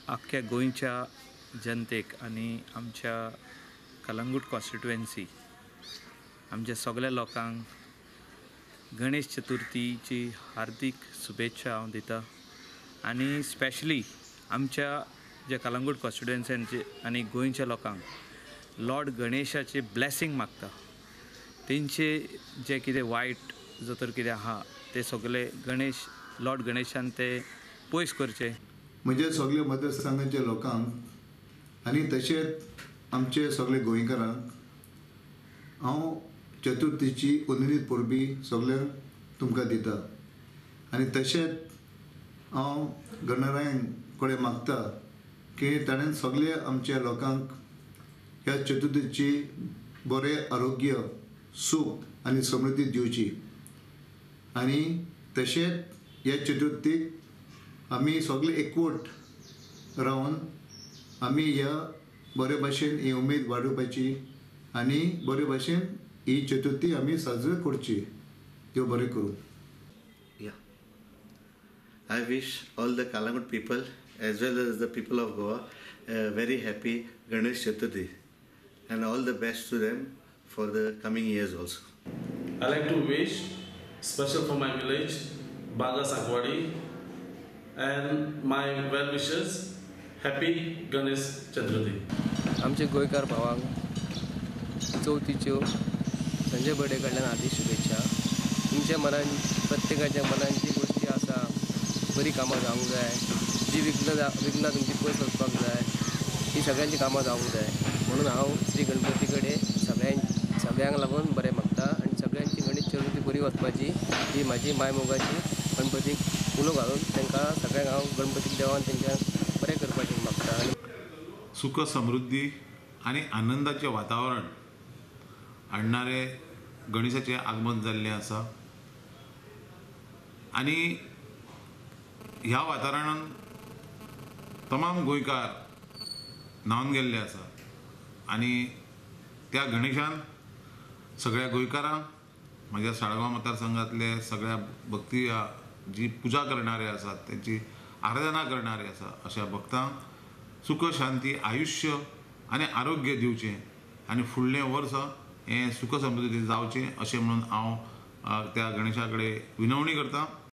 आख्ख्या गोंयच्या जनतेक आनी आमच्या कलंगूट कॉन्स्टिट्युएन्सी आमच्या सगळ्या लोकांक गणेश चतुर्थीची हार्दिक शुभेच्छा हांव दिता आनी स्पेशली आमच्या जे कलंगूट कॉन्स्टिट्युएन्सीचे आनी गोंयच्या लोकांक लॉर्ड गणेशाचे ब्लेसिंग मागता. तेंचे जे कितें वायट जर तर कितें आहा ते सगळे गणेश लॉर्ड गणेशान ते पयस करचे. म्हणजे सगळे मतदारसंघाच्या लोकांक आनी तशेंच आमचे सगळे गोंयकारांक हांव चतुर्थीची उन्नीत परबी सगळ्यांक तुमकां दिता आनी तशेंच हांव गणरायां कडेन मागता की ताणें सगळे आमच्या लोकांक ह्या चतुर्थीची बरें आरोग्य, सूख आनी समृद्धी दिवची आनी तशेंच ह्या चतुर्थीक आमी सगळे एकवट रावन आमी ह्या बरे भाशेन ही उमेद वाडोवपाची आनी बरे भाशेन ही चतुर्थी आमी साजरी करची. देव बरें करूं. Yeah. I wish all the Calangute people as well as the people of Goa a very happy Ganesh Chaturthi and all the best to them for the coming years also. I like to wish special for my village Baga Sankwadi and my well wishes happy Ganesh Chaturthi. आमचे गोंयकार भावांक चवथीच्यो संजय बर्डे कडल्यान हार्दिक शुभेच्छा. तुमच्या मनान प्रत्येकाच्या मनान जी गोश्टी आसा बरी कामां जावंक जाय, जी विघ्नां तुमची पयस वचपाक जाय, ही सगळ्यांची कामां जावंक जाय म्हणून हांव श्री गणपती कडेन सगळ्यांक लागून बरें मागता आनी सगळ्यांची गणेश चतुर्थी बरी वचपाची ही म्हाजी मायमोगाची गणपतीक उलो घालून तांकां सगळ्यांक हांव गणपतीक देवान तांकां बरें करपाचें मागता. सुख समृद्धी आनी आनंदाचें वातावरण हाडणारे गणेशाचें आगमन जाल्लें आसा आनी ह्या वातावरणान तमाम गोंयकार न्हावन गेल्ले आसा आनी त्या गणेशान सगळ्या गोंयकारांक म्हज्या साळगांव मतदारसंघातले सगळ्या भक्ती जी पुजा करणारे आसात तेंची आराधना करणारे आसा अशा भक्तांक सुख शांती आयुष्य आनी आरोग्य दिवचें आनी फुडलें वर्स हें सुख समृद्धी जावचें अशें म्हणून हांव त्या गणेशा कडेन विनवणी करता.